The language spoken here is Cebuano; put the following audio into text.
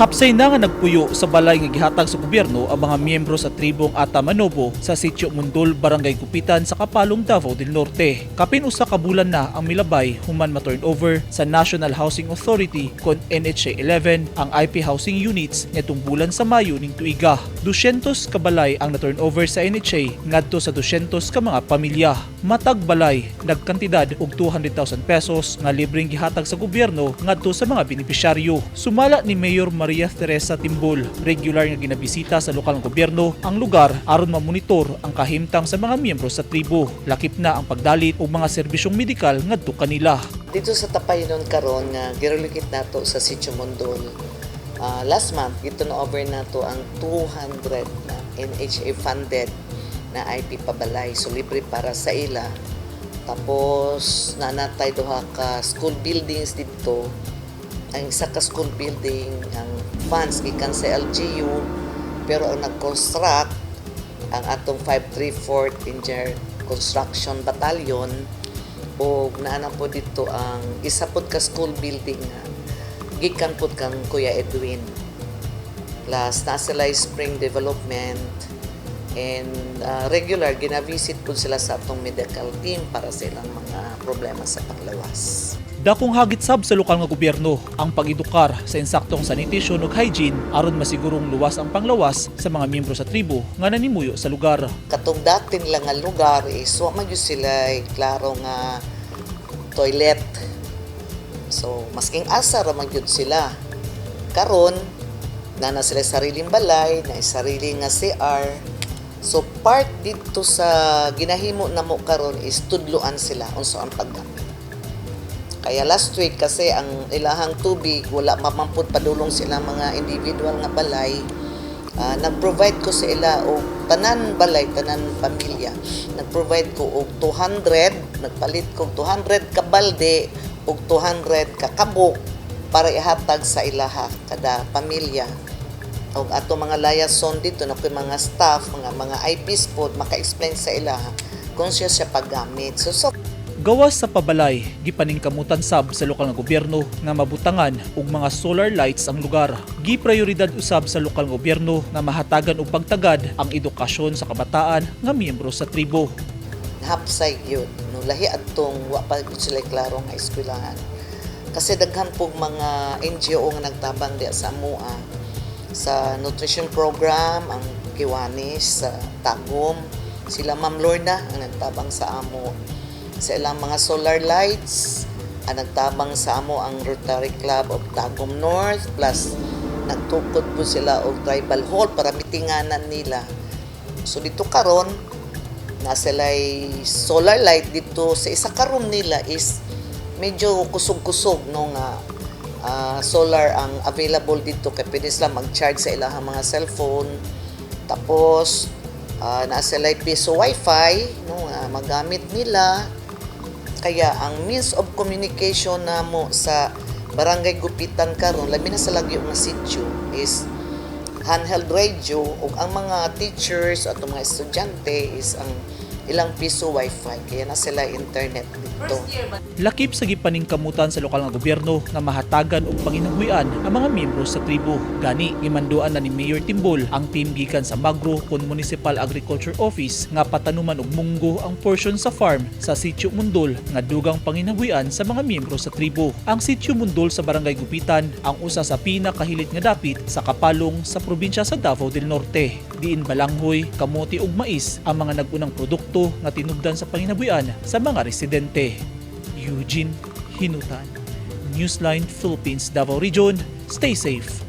Hapsay na nga nagpuyo sa balay nga gihatag sa gobyerno ang mga miyembro sa tribong Ata Manobo sa Sitio Mundol, Barangay Gupitan sa Kapalong, Davao del Norte. Kapin 1 ka bulan na ang milabay human ma-turnover sa National Housing Authority kon NHA 11 ang IP housing units nitong bulan sa Mayo ning tuiga. 200 ka balay ang na-turnover sa NHA ngadto sa 200 ka mga pamilya. Matag balay nagkantidad og 200,000 pesos nga libreng gihatag sa gobyerno ngadto sa mga benepisyaryo. Sumala ni Mayor Maria Teresa Timbol, regular nga ginabisita sa lokal nga gobyerno ang lugar aron mamonitor ang kahimtang sa mga miyembro sa tribo. Lakip na ang pagdalit og mga serbisyong medikal ngadto kanila. Dito sa Tapaynon karon nga girelocate nato sa Sitio Mondol. Last month gi-turn over nato ang 200 na NHA funded na IP pabalay. So libre para sa ila. Tapos naa na tay duha ka school buildings dito. Ang isa ka school building, ang funds gikan sa LGU, pero ang nag-construct ang atong 534th Engineer Construction Battalion, o naa na po dito ang isa pod ka school building nga gikan pod kang Kuya Edwin, plus naa sila spring development and regular gina-visit po sila sa atong medical team para sa ilang mga problema sa panglawas. Dakong hagit sab sa lokal nga gobyerno ang pag-edukar sa insaktong sanitation ug hygiene aron masigurong luwas ang panglawas sa mga miyembro sa tribo nga nanimuyo sa lugar. Katong datin lang nga lugar is wa man gyud sila klaro nga toilet. So masking asa ra man gyud sila. Karon naa na sila sariling balay, na sarili nga CR. So part dito sa ginahimo namo karon is tudloan sila unsa ang paggamit. Kaya last week kasi, ang ilahang tubig wala mamampud padulong sila mga individual nga balay. Nag-provide ko sa ila og tanan balay, tanan pamilya. Nag-provide ko og 200, nagpalit ko og 200 ka balde og 200 ka kabuk para ihatag sa ilaha kada pamilya. Og ato mga liaison dito na mga staff, mga IPs pod maka-explain sa ilaha kung siya siya paggamit. So Gawas sa pabalay, gipaningkamutan sab sa lokal nga gobyerno nga mabutangan og mga solar lights ang lugar. Giprioridad usab sa lokal nga gobyerno nga mahatagan og pagtagad ang edukasyon sa kabataan nga miyembro sa tribo. Hapsay yun. No, lahi adtong wa pa gyud sila klaro nga eskwelahan. Kasi daghan pong mga NGO nga nagtabang diya sa amoa sa nutrition program, ang Kiwanis sa Tagum, sila Ma'am Lorna ang nagtabang sa amo. Sa ilang mga solar lights, ang nagtabang sa amo ang Rotary Club of Tagum North, plus nagtukod po sila og tribal hall para mitinganan nila. So dito karon na sila'y solar light dito sa isa ka room nila is medyo kusog-kusog, no, nga solar ang available dito kay pwede sila mag-charge sa ilang mga cellphone. Tapos naa sila'y piso wifi, no, nga magamit nila. Kaya ang means of communication namo sa Barangay Gupitan karon, labi na sa lagyo nga sitio, is handheld radio, ug ang mga teachers at mga estudyante is ang ilang piso wifi, kaya na sila internet dito. Lakip sa gipaningkamutan sa lokal nga gobyerno nga mahatagan og panginabuhian ang mga miyembro sa tribo. Gani gimanduan na ni Mayor Timbol ang team gikan sa Magro kon Municipal Agriculture Office nga patanuman og munggo ang portion sa farm sa Sitio Mundol nga dugang panginabuhian sa mga miyembro sa tribo. Ang Sitio Mundol sa Barangay Gupitan ang usa sa pinakahilit nga dapit sa Kapalong sa probinsya sa Davao del Norte. Diin balanghoy, kamote ug mais ang mga nag-unang produkto nga tinubdan sa panginabuhian sa mga residente. Eugene Hinutan, Newsline Philippines, Davao Region. Stay safe.